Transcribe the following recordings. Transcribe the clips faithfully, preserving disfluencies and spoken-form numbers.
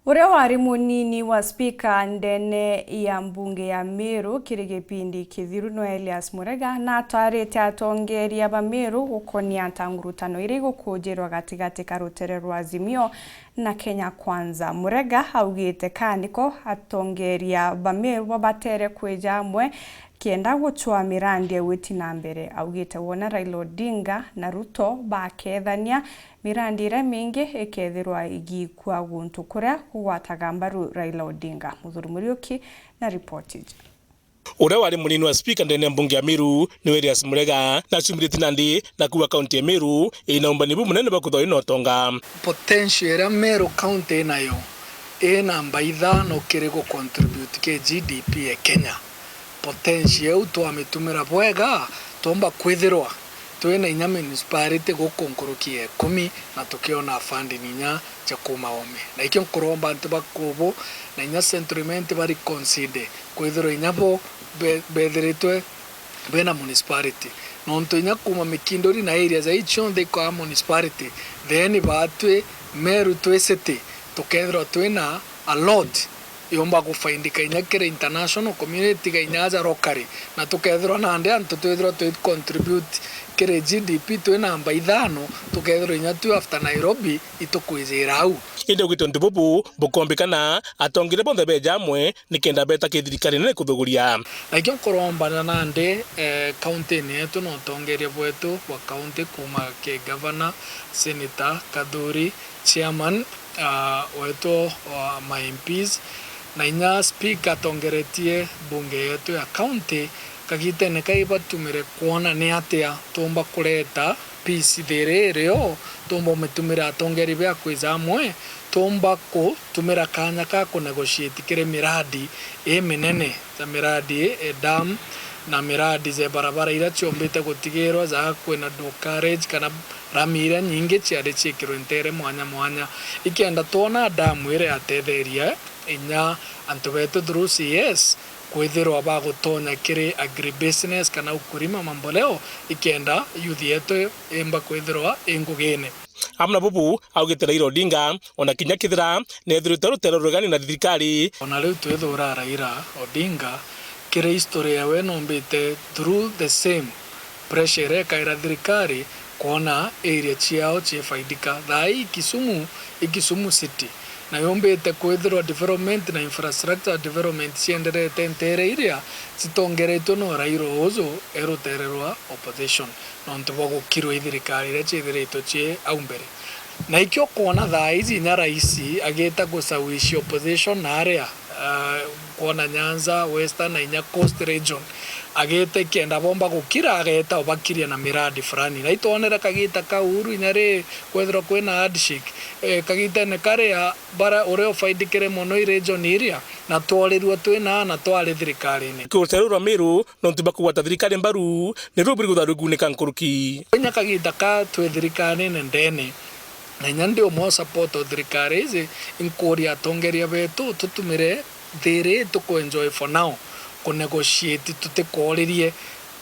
Uria wari munini wa spika ndene ya mbunge ya Meru kiri gipindi kithiru, no Elias Murega, natwarite atongeria ba Meru gukonia ntangurutano iria igukujirwa gatigati ka rutere rwa Azimio na Kenya Kwanza. Murega augite ka niko atongeria ba Meru babatere kwija amwe kenda gucwaa mirandi ya gwiti na mbere. Augite wona Raila Odinga na Ruto bakethania, mirandi iria mingi ikethirwa igikua guntu kuria kugwataga mbaru Raila Odinga. Muthuri Muriuki na ripoti iji. Uria wari munini wa spika ndene ya mbunge ya Meru ni Elias Murega, na aciumiritie nandi na kuuga kaunti ya Meru ina umbani bumunene bwa kwithirwa ina utonga. Potential iria Meru County inayo i namba ithano kiri gu contribute ki G D P ya Kenya. Potential iu twamitumira bwega, twomba kwithirwa twina inya municipality guku nkuruki ya ikumi na tukiona funding inya cia kuuma oome. Na ikio nkuromba antu ba kubu na inya Central Imenti ba reconsider kwithirwa inya bo be-, bethiritwe bena municipality. Nontu inya kuuma Mikinduri na areas ai cionthe ikwaa municipality, then baatwi Meru twi city, tukethirwa twina a lot yomba gufaindika inya kiri international community, tiga inya aja locally, na tukethirwa nandi antu twithirwa twi contribute kiri G D P twi namba ithano, tukethirwa inya twi after Nairobi itukwijira au. Indi augite untu bubu bukombikana, atongeria bonthe beja amwe nikenda beta ki thirikari nene kuthuguria. Na ikio nkurombana nandi, eh, county-ini yetu na utongeria bwetu bwa county kuuma ki governor, senator, Kathuri, chairman, ah, wetu wa ma M Ps, na inya speaker atongeretie mbunge yetu ya county, kagitene kai batumire kwona ni atia tumba kureta peace thiri irio, tumba umitumira atongeri bia kwija amwe, tumba kutumira kanya ka ku negotiate kiri miradi iminene, ja miradi e dam na miradi ja barabara iria ciombite gutigirwa ja kwina do carriage kana rami iria nyingi ciari ciikirwe ntere mwanya mwanya. Ikenda twona dam iria yatetheria inya antu betu through C S kwithirwa bagutonya kiri agribusiness kana ukulima mamboleo, ikenda youth yetu imba kwithirwa i ngugine. Amwe na bubu augite Raila Odinga, ona kinya kethira neethirite rutere ruregani na thirikari. Ona riu twithura Raila Odinga, kiri history yawe nombite through the same pressure iria ekaira thirikari kwona area ciao ciifaidika. Thaa ii Kisumu i Kisumu City, na yumbite kwithirwa development na infrastructure development cienderete ntere iria citongeretwe no Raila uju e rutere rwa opposition, nontu bwa gukirwa i thirikari iria ciithiritwe cii au mbere. Na ikio kwona thaa iji inya raisi agita gusawishi opposition na aria, ah, kwona Nyanza, Western na inya Coast Region, agita ikenda bomba gukira, ageta ubakiria na miradi fulani. Na itwonere kagita ka Uhuru inya ri kwethirwa kwina handshake, eh, kagitene karia bara uria ufaidikire mono i region iria, na tworirua twina na twari thirikarine. Rutere rwa Meru nontu bwa kugwata thirikari mbaru, niruo buri gutharua igunika nkuruki. Inya kagita ka twi thirikarine ndene, na inya ndi umwe o support o thirikari iji, inkuria atongeria betu tutumire thiri tuku enjoy for now, ku negotiate tutikooririe,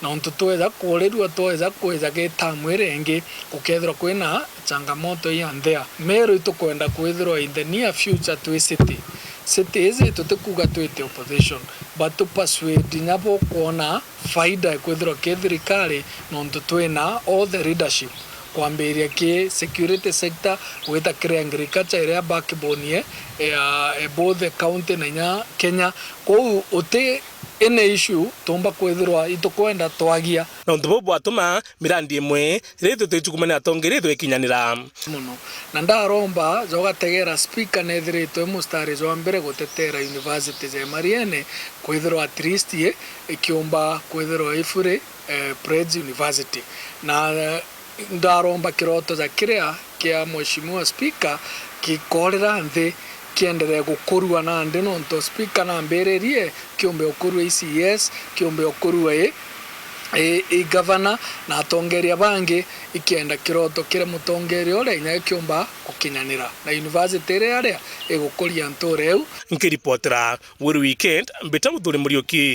nontu tweza kuurirua, tweza kwija gi term iria ingi, gukethirwa kwina changamoto here and there. Meru itukwenda kwithirwa in the near future twi city. City iji tutikuuga twite opposition, but tu persuade inya bukwona faida ya kwithirwa ki thirikari, nontu twina all the leadership, kwambiria ki security sector, gwita kiri agriculture iria backbone ye, ya, eh, both the county na inya Kenya. Kwou uti any issue tumba kwithirwa itukwenda twagia. Na untu buu bwatuma mirandi imwe riria itwite ichukumania na atongeria ithwe ikinyanira. Muno. Na ndaromba jogategera speaker nethiritwe mustari jwa mbere gutetera university ja Mariene kwithirwa at least ye ikiumba kwithirwa i fully, eh, fledged university. Na, eh, ndaromba kiroto ja kiria kia Mheshimiwa Speaker gikorera nthi kienderee gukurua nandi, nontu Speaker nambiririe kiumbe ukurua i C S, kiumbe ukurua i, i, i governor na atongeria bangi, ikienda kiroto kiria mutongeria uria inya gikiumba gukinyanira na university iria aria igukuria ntura iu. Nkiripotera Weru Weekend, mbita Muthuri Muriuki.